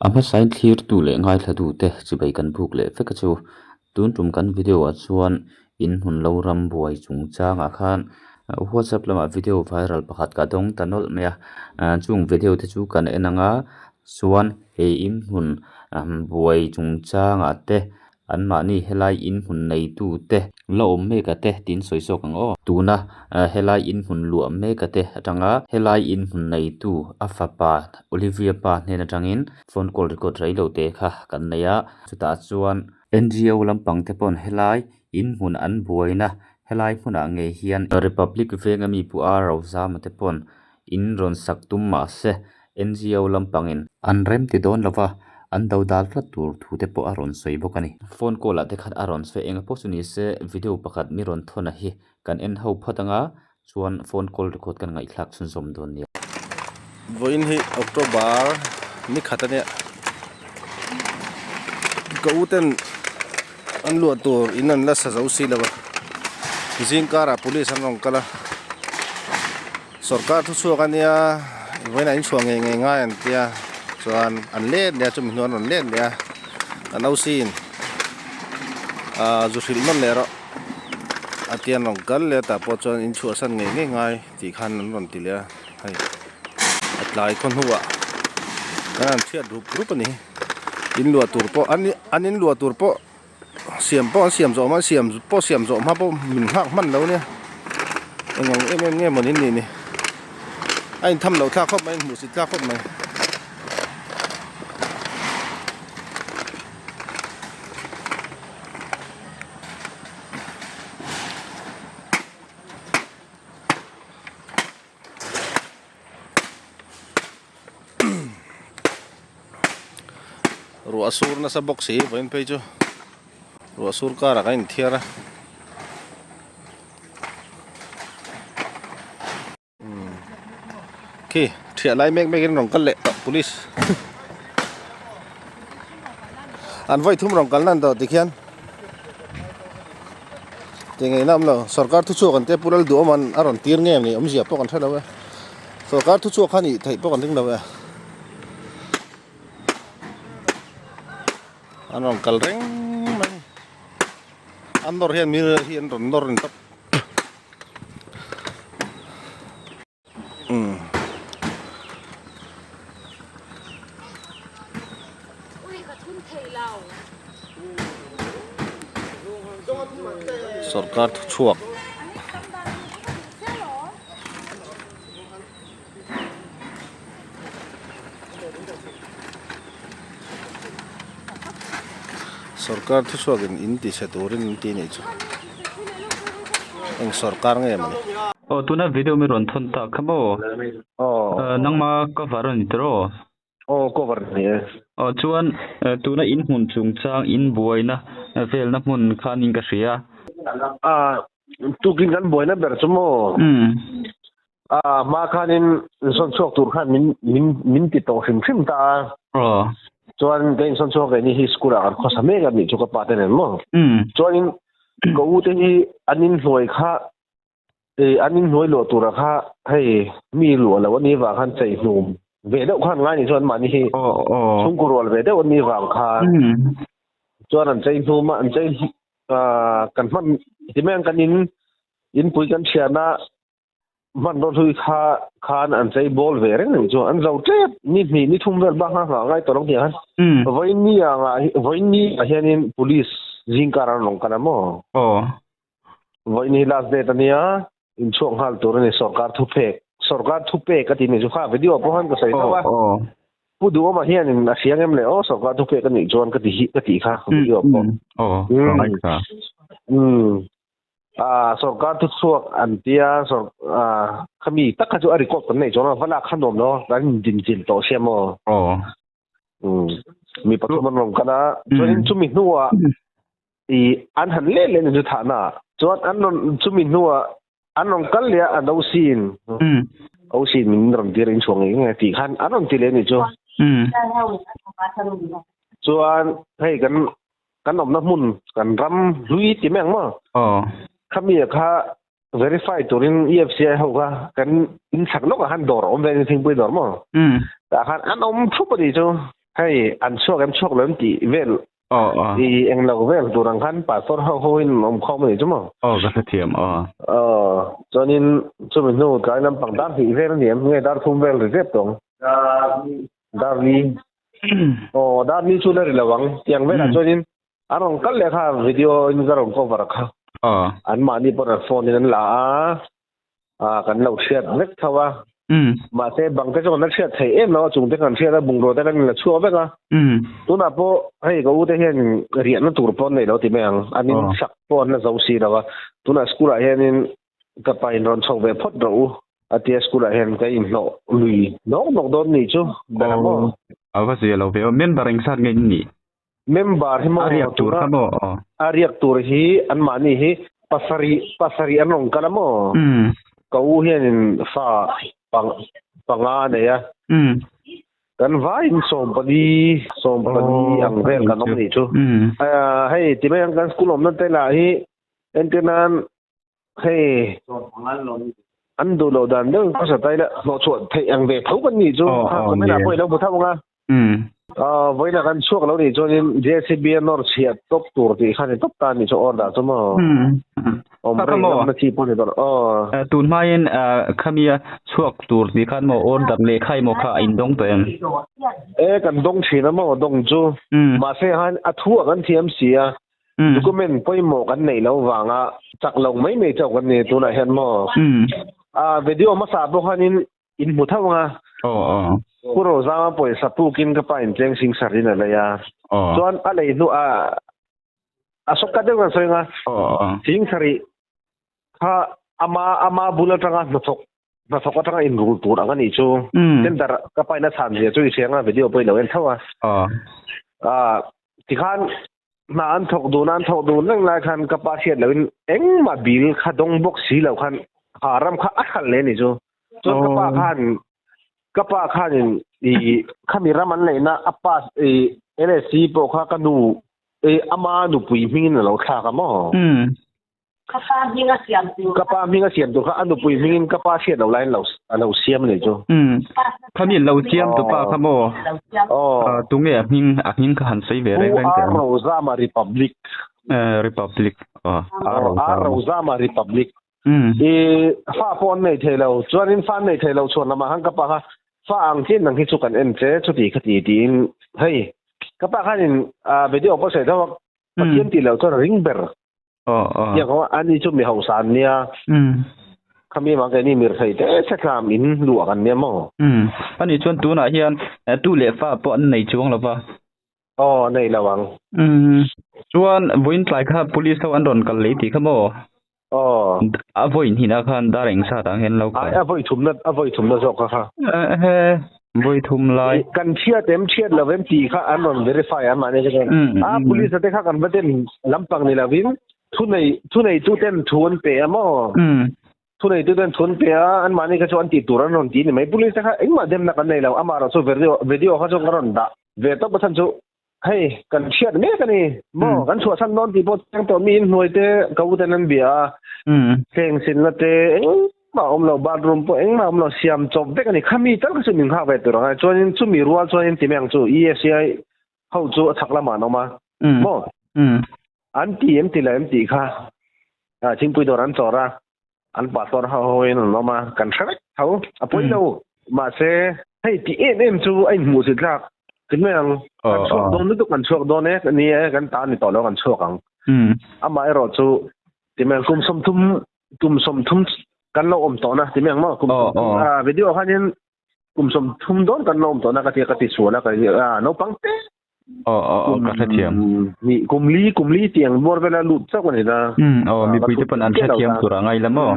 A hmasain thlirtu leh ngaithlatute chibai kan buk leh vek a chu. Tun tum kan video ah chuan in hmun lo ram buai chungchangah khan whatsapp lamah video viral pakhat ka dawng ta nawlh mai a. Chung video te chu kan en ang a chuan he in hmun buai chungchangah te Anmahni helai in hmun neitu te la awm mek a te tiin sawi zawk ang aw. Tuna helai in hmun luah mek a te atanga helai in hmun neitu a fapa Olivia pa hnen atangin phone call record rei lo te kha kan nei a. Chutah chuan NGO lampang te pawn helai in hmun an buaina helai hmunah ngei hian Republic venga mi pu a Rozama te pawn In rawn sak tum mahse NGO lampangin an rem ti dawn lova, an do dal tlat tur thu te pawh a rawn sawi bawk a ni. Phone call ah te khan a rawn sawi eng pawh chu ni se video pakhat mi rawn thawn a hi kan en ho phawt anga chuan phone call record kan ngaihthlak chhunzawm dawn nia. Vawiin hi October ni khat a nia ka u ten an luah tur in an la sa zo si lo a zingkarah police an rawn kal a. Sorkar thu chhuak a nia vawiinah in chhuah ngei ngei ngai an tia chuan an let leh a chumi hnuah an rawn let leh a an ausin ahh zu hrilh nawn leh rawh a tia an rawn kal leh a tah pawh chuan in chhuahsan ngei ngei ngai tih khan an rawn ti leh a hei a tlai khaw hnuah kan han chhiat rup rup a ni in luah tur pawh an an in luah tur pawh. Siam pawh an siam zawh hma siam pawh siam zawh hma pawh min nghak hman lo nia eng ang em em nge mawni an nih ni a intham loh thlak khawp mai a inhmuhsit thlak khawp mai. Ruah sur nasa bawk si vawiin phei chu ruah sur karah kan inthiar a khi thiah lai mek mek in rawn kal leh tawh police an vawi thum rawn kal nan tawh tikhian ti ngei na awm lo sorkar thu chhuak an tia pu Lalduhawm an a rawn tir nge ni awmzia pawh kan hre lo e. Sorkar thu chhuak kha nih theih pawh kan ring lo e. An rawn kal reng mai. An nawr hian mi hi an rawn nawr ni tawp. Umm. Sorkar thu chhuak. Sorkar thuchhuak in in ti chhe turin an ti nih chu eng sorkar nge mawni. Aw tuna video mi rawn thawn tak kha maw? Aw. Nangma cover a ni tawh. Aw cover a ni e. Aw chuan tuna in hmun chungchang in buaina velna hmun khan in ka hria. A tukin kan buaina ber chu maw? A hma khanin insawn chhuak tur khan min min min ti tawh hrim hrim ta a. Aw. Chuan ka insawn chhuak leh ni hi school ah kan khawsa mek a nih chu ka pa te nen maw. Chuanin ka u te hi an inhnuai kha an inhnuai luah tura kha hei mi luah lo a nih vang khan chei hnum ve deuh khan ngai ni chuan mahni hi chhungkaw rual ve deuh a nih vang khan chuan an chei hnum a an chei kan hman ti mai ang kan in inpui kan thian a hmanraw hlui kha khan an chei bawl ve reng ni chu an zo tep ni hnih ni thum vel bak kha nghah ngai tawh lo tih khan vawiin ni angah vawiin ni ah hianin police zingkar an rawn kal a maw Vawiin hi last date a nia, inchhuak nghal tur a ni sorkar thupek. Sorkar thupek a ti ni chu kha video pawh khan ka sawi hlauh a. Pu Duhawma hianin a hria ngem le aw sorkar thupek a nih chuan ka ti hi ka tih kha video pawh. A sorkar thuchhuak an tia sor a khami tak kha chu a record kan neih chuan a va lak kha nuam lo kan indinchilh tawh sia maw. Mi pathum an rawn kal a chuanin chumi hnuah i an han let leh chu thahna chuan an rawn chumi hnuah an rawn kal leh a an OC in OC in min rawn tir in chhuah ngei ngei tih khan an rawn ti leh a nih chu chuan hei kan kan awmna hmun kan ram hlui ti mai ang maw khami kha verify turin EFCI ho kha kan in chak lawkah khan dawr a awm ve a ni thingpui dawr maw tah khan an awm thup a nih chu. Hei an chhuak em chhuak lo em tih vel i englo vel tur ang khan pastor ho ho in awm khawm a nih chu maw? Aw ka hrethiam aw. Aw chuanin chumi hnu tlai lampang dar hnih vel a ni em nge dar thum vel ri zep tawh ang. Dar li aw dar li chu la ri lo ang tiang velah chuanin an rawn kal leh kha video in ka rawn cover kha. Aw. An mahni pawh an phone in an la a. a kan lo hriat vek tho a mahse bang te chu kan la hriat theih em lo a chung te kan hriat a bungraw te kan la chhuak vek a tunah pawh hei ka u te hian riahna tur pawh an nei lo ti mai ang an in sak pawh an la zo si lo a tunah school ah hianin ka pa in rawn chho ve phawt rawh u a tia school ah hian ka inhlawh lui nawk nawk dawn nih chu ber ang maw a va zia lo ve aw member engzat nge in nih Member hi maw A riak tur kha maw? Aw. A riak tur hi anmahni hi pasarih pasarih an rawn kal a maw? Ka u hianin fa pang panga a nei a. Kan vaiin sawmpali sawmpali ang vel kan awm nih chu. Hei ti mai ang kan school awmna te lah hi entir nan hei an duh loh dan deuh in khawsa ta ila hnawhchhuah theih ang ve tho kan nih chu kha comment ah pawh i lo hmu thauh ang a. Vawiin ah kan chhuak lo nih chuanin JCB a nawr chhiah tawp tur tih kha ni tawp ta nih chu order chu maw. Awm rei lam na chi pawh ni tawh lo. Tun hmain khamia chhuak tur tih khan maw order lehkha emaw kha a indawng tawh em? E kan dawng thin a maw dawng chu. Mahse khan a thu ah kan thiam si a. Document pawimawh kan neih loh vanga chak lo mai mai chauh kan ni tunah hian maw? A video hmasa pawh khanin in hmu tho ang a. Pu Rozama pawisa pukin ka pa incheng sing sarin a lei a. Chuan a lei hnu a a sawkka deuh kan sawi ang a. Sing sarih kha ama ama bul atanga hnathawk hnathawk atanga inrul tur ang a nih chu. Tender ka pa in a chhan zia chu i hria ang a video pawh i lo en tho a. Tikhan hna an thawk dun a, an thawk dun reng lai khan ka pa hriat loin engmah bill kha dawng bawk si lo khan kha ram kha a hralh leh a ni chu. Chuan ka pa khan ka pa khanin i khami ram an neihna a pa i LSC pawh kha ka nu i ama nupui hmingin a lo thlak a maw? Ka pa hming a siam tur. Ka pa hming a siam tur kha a nupui hmingin ka pa hriat lo laiin lo a lo siam a nih chu. Umm. Khami lo siam tu pa kha maw? Aw. Tunge a hming a hming kha han sawi ve reng reng teh ang. Pu R Rozama Republic. Republic. Aw. R Rozama Republic. I fa pawh an nei thei lo. Chuanin fa an nei thei lo chhuan lamah khan ka pa kha fa ang chian nang hi chu kan en che chuti khati tiin hei ka pa khanin video pawh sawi tho a Pathian tih loh chuan a ring ber. Aw aw. Tiang ho ani chu mi hausa an nia. Khami vang keini mir thei te se tlam in luah kan nia maw. Ani chuan tunah hian tu leh fa pawh an nei chuang lo va. Aw nei lo ang. Chuan vawiin tlai kha police ho an rawn kal lei tih kha maw? Aw. A vawiin hinah khan dar eng sat ang hian lo kal. A vawi thumna a vawi thumna zawk kha kha. Ehe vawi thum lai. Kan chhiat em chhiat lo em tih kha an rawn verify a mahni te chuan. A police te kha kan va ten lampang ni lovin thunei thunei tu ten thu an pe a maw? Thunei tu ten thu an pe a an mahni kha chu an tih tur an rawn ti ni mai. Police te kha engmah demna kan nei lo amaherawh chu video video kha chu ka rawn dah ve tawp a chhan chu Hei, kan hriat mek a ni. Maw, kan chhuahsan dawn tih pawh chiang tawh mi inhnuai te ka u ten an bia a. Thleng sinna te engmah a awm lo, bathroom pawh engmah a awm lo, siam chawp vek a ni. Khami tal kha chu min nghak ve tur ang a. Chuanin chumi rual chuanin ti mai ang chu EFCI ho chu a chhak lamah an awm a. Maw, an ti em ti lo em tih kha thingpui dawr an chawr a, an pastor ho hoin an awm a, kan hre vek tho, a pawi lo. Mahse, hei tih em em chu a inhmuh si tlak ti mai ang. Kan chhuak dawn lutuk kan chhuak dawn e, ni e, kan ta ni tawh lo kan chhuak ang. Amah erawh chu ti mai ang kum sawmthum kum sawmthum kan lo awm tawh na ti mai ang maw kum sawmthum a video khanin kum sawmthum dawn kan lo awm tawh na ka ti ka ti sual a ka naupang te Aw aw aw ka hrethiam. Ni kum li kum li tiang bawr vela lut chauh a ni ta. Um aw mipui te pawn an hrethiam tur a ngai la maw?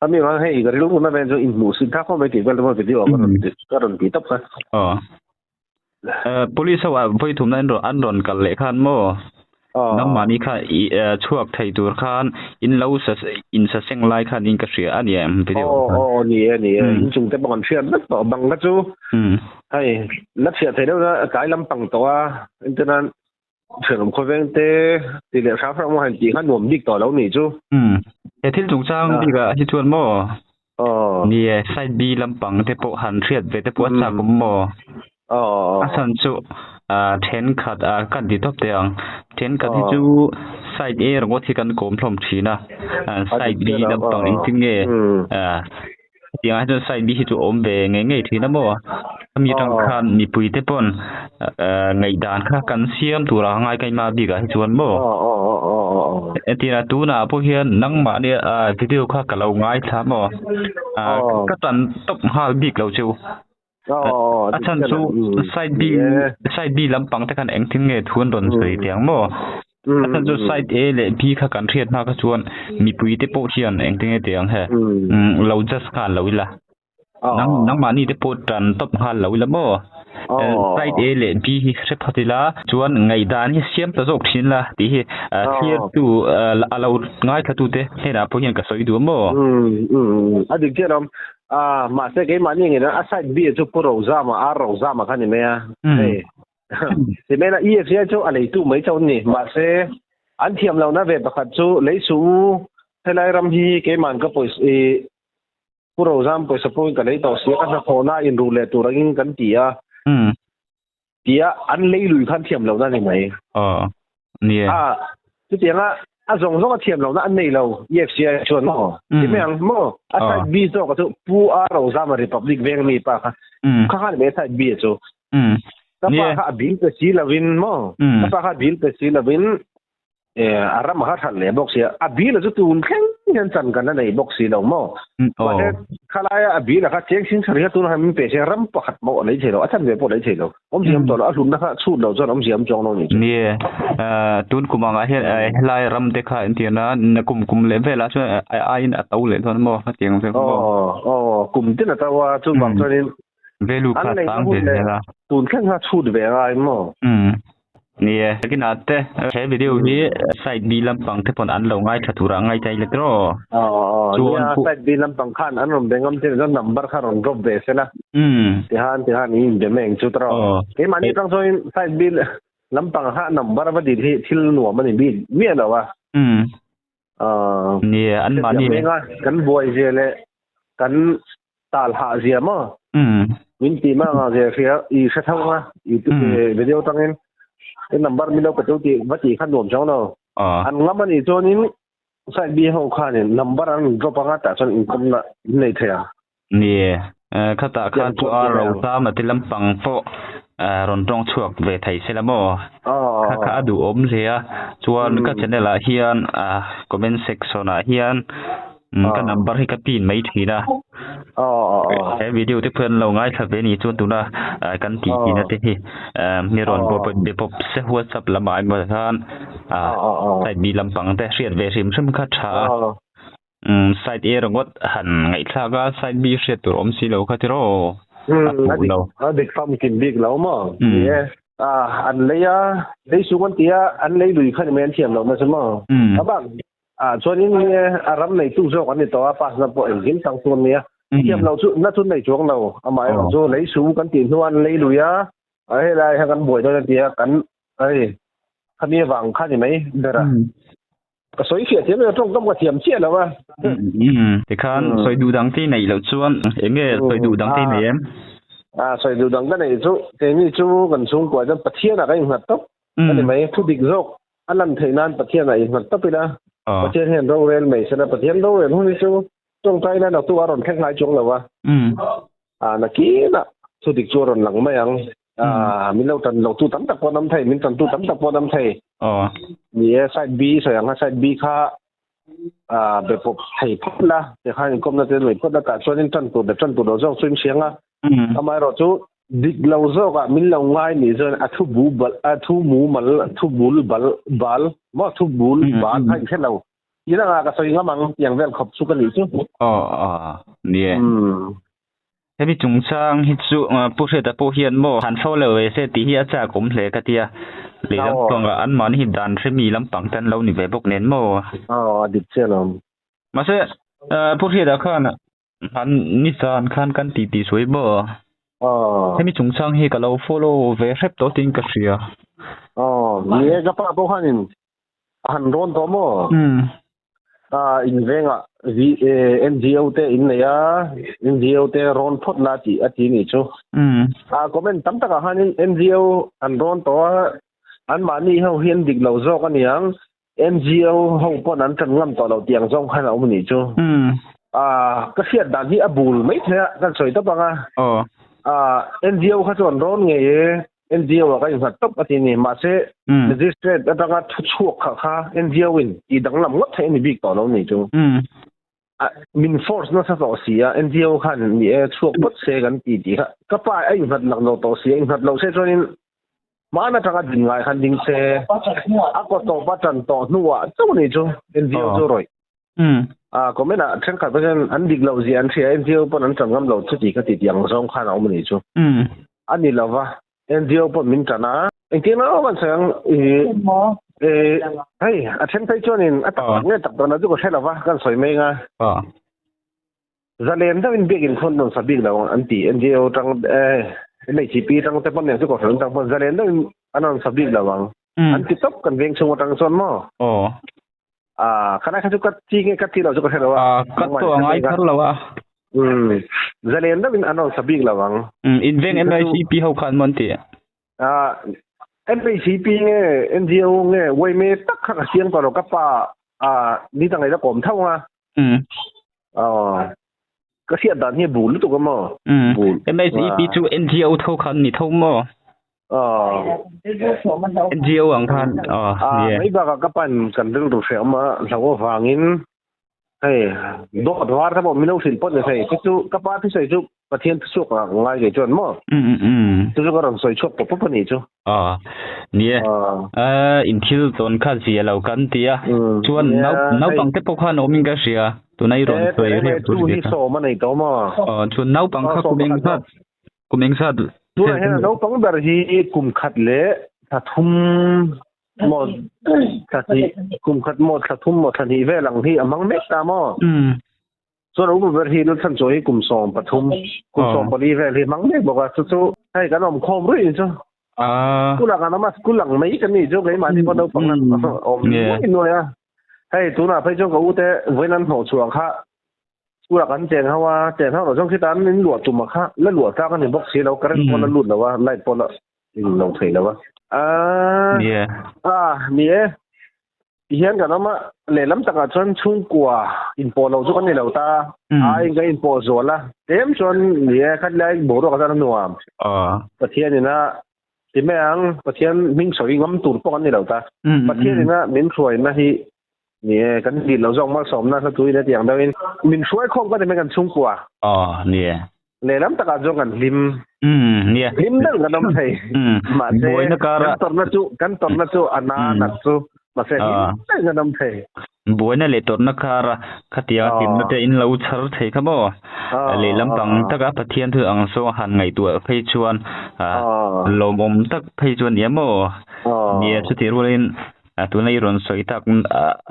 A mi vang hei ka rilru na ven chu inhmuh sin thlak fo mai tih vel te pawh video ka rawn ka rawn ti tawp kha. Aw. Police ho ah vawi thumna an rawn an rawn kal leh khan maw? Aw. Nangmahni kha i chhuak thei tur khan in lo sa in sa seng lai khan in ka hria a ni em video ah khan. Aw aw ni e ni e inchung te pawh kan hriat vek tawh bang kha chu. Hei, la chhiah thei deuh na tlai lampang tawh a, engtin a thianawm khawveng te tih leh hrang hrang maw han tih kha nuam bik tawh lo nih chu. Umm, he thil chungchang bik ah hi chuan maw? Aw. Ni e, side B lampang te pawh han hriat ve te pawh a chak awm maw? A chhan chu thenkhat kan ti tawp teh ang. Thenkhat hi chu side A ringawt hi kan kawm hlawm thin a, side B lampang engtin nge hetiang ah hian chuan side B hi chu a awm ve ngei ngei thin a maw. Hemi atang khan mipui te pawn ngaihdan kha kan siam tur a ngai kaima bik ah hi chuan maw. Entirah tunah pawh hian nangmahni video kha ka lo ngaithla maw ka tan tawp nghal bik lo chu. A chhan chu side B side B lampang te khan engtin nge thu an rawn sawi teh ang maw? A chhan chu side A leh B kha kan hriat hma kha chuan mipui te pawh hian engtin nge teh ang he lo judge nghal lo ila nang nangmahni te pawh tan tawp nghal lo ila maw? Side A leh B hi hre phawt ila chuan ngaihdan hi siam ta zawk thin la tih hi thlir tu a lo ngaithla tu te hnenah pawh hian ka sawi duh a maw? A dik chiah lo. A, mahse keimahni ngei a side B chu Pu Rozama, R Rozama kha ni mai a. Hei. Ti mai la EFCI chu a leitu mai chauh an ni. Mahse an thiam lohna ve pakhat chu lei suh u, helai ram hi keiman ka pawisa i Pu Rozam pawisa pawhin ka lei tawh sia ka hnathawhna inruh leh tur angin kan ti a. Tia an lei lui khan thiam lohna ni mai. Aw, ni e. A, chutianga a zawng zawng a thiam lohna an nei lo EFCI chuan maw? Ti mai ang maw? A side B zawk a chu Pu R Rozama Republic veng mi pa kha. Kha khan mai side B a chu. Ka pa kha a bil pe si lovin maw? Ka pa kha a bil pe si lovin a ram a kha that leh bawk si a, a bil a chu tun thleng hian chan kan la nei bawk si lo maw? Mahse khalaia a bil a kha cheng sing sarih kha tunah hian min pe se ram pakhat pawh a lei thei lo, a chan ve pawh a lei thei lo. Awmziam tawh lo, a hlutna kha chhut lo chuan awmziam chuang lo ni chu. Ni e, tun kum angah hian helai ram te kha entir na kum kum leh velah chuan a aiin a to leh dawn maw hetiang vel maw? Aw, aw, kum tin a to a, chuvang chuanin value kha sang ve zel a. Tun thleng kha chhut ve a ngai maw? Ni e, takin te he video hi side B lampang te pawn an lo ngaithla tura ngai ta ila tiraw? Aw aw Chuan nia pu side B lampang khan an rawn be ngam che chuan number kha rawn drop ve sela Umm. Tihan tihan i inbe mai ang chu tiraw? Aw. Keimahni atang chuan side B lampang kha number va dil hi thil nuam a ni bik miah lo a. Umm. Aw. Ni e, an mahni Hetiang venga kan buai zia leh kan tal hah zia maw? Umm. Min ti ma nga zia hria i hre tho nga i video tangin i number min lo pe tu ti va ti kha nuam chang lo. Aw. An ngam ani chuanin side B ho khanin number an drop anga tah chuan inkom na in nei thei ang. Ni e, khatah khan chu a ro zam a ti lampang pawh rawn tawng chhuak ve thei se la maw? Kha kha a duhawm hle a, chuan ka channel ah hian comment section ah hian ka number hi ka pin mai thin a. He video te pawh an lo ngaithla ve ni chuan tuna kan tih tihna te hi mi rawn be pawp se whatsapp lamah emaw khan side B lampang te hriat ve hrim hrim kha tha a. Side A ringawt han ngaihthlak a side B hriat tur awm si lo kha tiraw a fuh lo. A dik famkim bik lo maw? Ni e. An lei a, lei sung an ti a, an lei lui kha ni mai an thiam lo nasa maw? A bak ah chuanin nge a ram neitu zawk an ni tawh a, pass na pawh engkim chang chu an nia. Thiam lo chu na chu nei chuang lo, amaherawh chu lei sung kan tih hnuah an lei lui a, helai hian kan buai dawn a ti a, kan hei khami avang kha ni mai ber a. Ka sawi fiah thiam lo, tawngkam ka thiam chiah lo a. Tikhan sawi duh dang te neih loh chuan eng nge sawi duh dang te nei em? A sawi duh dang ka neih chu keini chu kan chhungkua chuan Pathianah kan innghat tawp a ni mai. Thu dik zawk a lan theih nan Pathianah innghat tawp ila, Pathian hian rorel mai sela, Pathian rorel hun hi chu tawngtai nan a tu a rawn thleng hlai chuang lo a. A nakinah thu dik chu a rawn lang mai ang. Ah, min lo tan lo tu tam tak pawh an awm thei, min tan tu tam tak pawh an awm thei. Aw. Ni e, side B sawi ang kha side B kha ah be pawp thei phawt la, tikhan inkawmna te nei phawt la tah chuanin tan tur leh tan tur lo zawk chu in hria ang a. Amaherawh chu dik lo zawkah min lo ngai nih chuan a thu bu bal a thu mu mal thu bul bal bal maw thu bul bal kha in hre lo. Tin anga ka sawi ngam ang tiang vel khawp chu ka nih chu. Aw aw ni e. Hemi chungchang hi chu Pu Hriata pawh hian maw han fo lo ve se tih hi a chak awm hle ka tia. Lehlam pangah anmahni hi dan hremi lampang te an lo ni ve bawk nen maw. Aw a dik chiah lo. Mahse Pu Hriata khan han nizan khan kan tih tih sawi maw. Hemi chungchang hi ka lo follow ve hrep tawh tiin ka hria. Aw ni e ka pa pawh khanin a han rawn tawh maw. A in vengah NGO te in nei a, NGO te rawn phawt la tih a ti nih chu. A comment tam takah khanin NGO an rawn tawh a, anmahni ho hi an dik lo zawk a niang, NGO ho pawn an ṭan ngam tawh lo tih ang zawng khan a awm a nih chu. A ka hriat dan hi a bul mai thei a, kan sawi tawp ang a. A NGO kha chu an rawn ngei e, NGO ah ka innghat tawp a ti a ni. Mahse, Magistrate atanga thu chhuak kha kha NGO in tih danglam ngawt theih a ni bik tawh lo ni chu. Min force nasa tawh si a, NGO khan ni e chhuak phawt se kan ti tih kha. Ka pa a innghat lak lo tawh si a, innghat lo se chuanin hmaan atanga din ngai khan ding se, a kaw tawp a tan tawh hnuah chauh ni chu NGO chu rawih. A comment ah thenkhat pawh hian an dik loh zia an hria a, NGO pawn an tan ngam lo chu tih kha ti tih ang zawng khan a awm a nih chu. A ni lo va, NGO pawn min tan a. Engtin emaw kan sawi ang i hei a then phei chuanin a tak tak nge tak tak na chu ka hre lo va kan sawi mai anga. Zalen deuhin biakin khawn rawn sa bik lo ang an ti NGO tang MHP tang te pawn nen chu kohhran tang pawn zalen deuhin an rawn sa bik lo ang an ti tawp kan veng chhung atang chuan maw. Ah, khanai kha chu ka chi nge ka chi lo chu ka hre lo a. Ah, ka to angai thar lo a. Um, zalen deuhin an rawn sa bik lo ang. Um, in veng MICP ho khan maw an ti? Ah, MICP nge NGO nge YMA tak kha ka siam tawh lo ka pa ah ni ta ngaih la kawm tho anga. Um. Ah, ka hriat dan hi bul lutuk a maw? Um, Bul. MICP chu NGO tho khan ni tho maw? NGO ang khan a mai bakah ka pan kan rilru hreh awm a hlo avangin hei dawt var te pawh min lo hrilh pawt ni thei chu chu ka pa thusawi chu Pathian thuchhuak ah ka ngai kei chuan maw chu chu ka rawn sawi chhuak pawp pawp a nih chu ni e in thil tawn kha zia lo kan ti a chuan naupang te pawh khan awmin ka hria tuna i rawn sawi riak tur hi sawm a nei tawh maw chuan naupang kha kum engzat Kum engzat? Tunah hian a naupang ber hi kum khat leh thla thum maw thla hnih kum khat maw thla thum maw thla hnih vel ang hi a hmang mek ta maw. Chuan a upa ber hi Luthan chaw hi kum 13 kum 14 vel hi hmang mek bawk a chu chu hei kan awm khawm ruih ni chu. School ah kan awm a school ang mai kan nih chu keimahni pawh naupang an awm nuai nuai a. Hei tunah phei chuan ka u te vawiin an hnawh chhuah kha School ah kan cheng ho a, cheng ho loh chuan khita an in luah tum a kha la luah tlak a ni bawk si lo, current pawh la lut lo a, light pawh la in lo thei lo a. Aaa ah ni e, tihian kan awm a, lehlam takah chuan chhungkua inpawh loh chu kan ni lo ta a, ai ka inpawh zual a, tlem chuan ni e, khatlai boruak ah chuan a nuam. Pathian ina ti mai ang, Pathian hming sawi ngam tur pawh kan ni lo ta, Pathian ina min hruaina hi Ni e, kan dil lo zawk malsawmna hla tuin a tiang deuhin min hruai khawm ka ti mai kan chhungkua. Aw, ni e. Lehlam takah chuan kan hlim. Umm, ni e. Hlim deuh kan awm thei. Umm, Mahse, buaina kara. kan tawrhna chu, kan tawrhna chu a na nat chu, mahse hlim deuhin kan awm thei. Buaina leh tawrhna kara khatianga hlimna te in lo chhar thei kha maw? Lehlam pang taka Pathian thu ang saw han ngaihtuah phei chuan lawmawm tak phei chuan nia maw? Ni e, chutih rualin A tuna i rawn sawi tak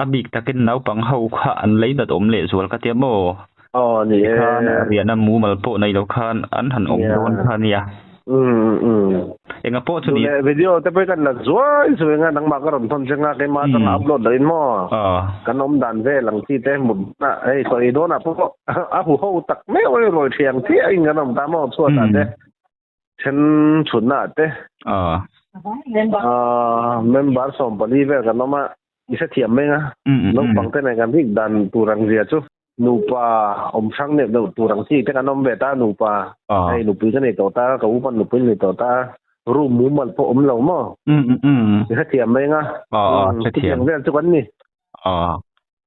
a bik takin naupang ho kha an lei nat awm leh zual ka tia maw? Aw ni e. Tikhan riahna mumal pawh nei lo khan an han awm dawn kha nia. Umm umm. Enga pawh chu ni. Tune video te pawh kan la zuai zuai anga nangmah ka rawn thawn che nga keimah atanga upload loh in maw? Aw. Kan awm dan vel ang chi te mut ah hei sawi dawnah pawh a hu ho tak meuh a rawi thiang chiah in kan awm ta maw chhuat ah te. Then chhunna ah te. Member 14 vel kan awm a, i hrethiam mai anga. Naupang te nen kan rik dan tur ang zia chu. Nupa awm hrang neuh neuh tur ang chi te kan awm ve ta nupa. Hei nupui ka nei tawh ta, ka upan nupui nei tawh ta. Room mumal pawh awm lo maw? I hrethiam mai anga. Hrethiam vel chu kan ni.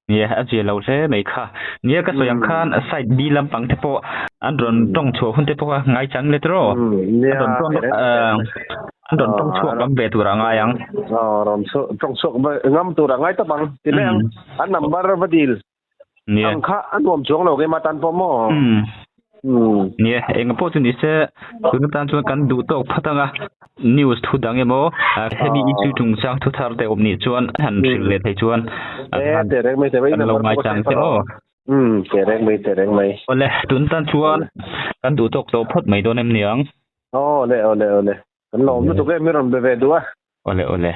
Nia, a zia lo hle mai kha. Nia, ka sawi ang khan side B lampang te pawh an rawn tawng chhuah hun te pawh kha ngai chang let rawh. An rawn tawng an rawn tawng chhuak ngam ve tur a ngai ang. Rawn tawng chhuak ngam tur a ngai tawp ang. Ti mai ang. An number va dil. Nia. Ang kha a nuam chuang lo keimah tan pawh maw. Nia, enga pawh chu ni se, tuna tan chuan kan duh tawk phawt ang a, news thu dang emaw, hemi issue chungchang thu thar te awm nih chuan han hrilh leh thei chuan kan lo ngaichang che aw. Tereng mai, tereng mai. Awle, tun tan chuan kan duh tawk tawh phawt mai dawn em niang? Awle, awle, awle. Kan lawm lutuk e, mi rawn be ve duh a. Awle, awle.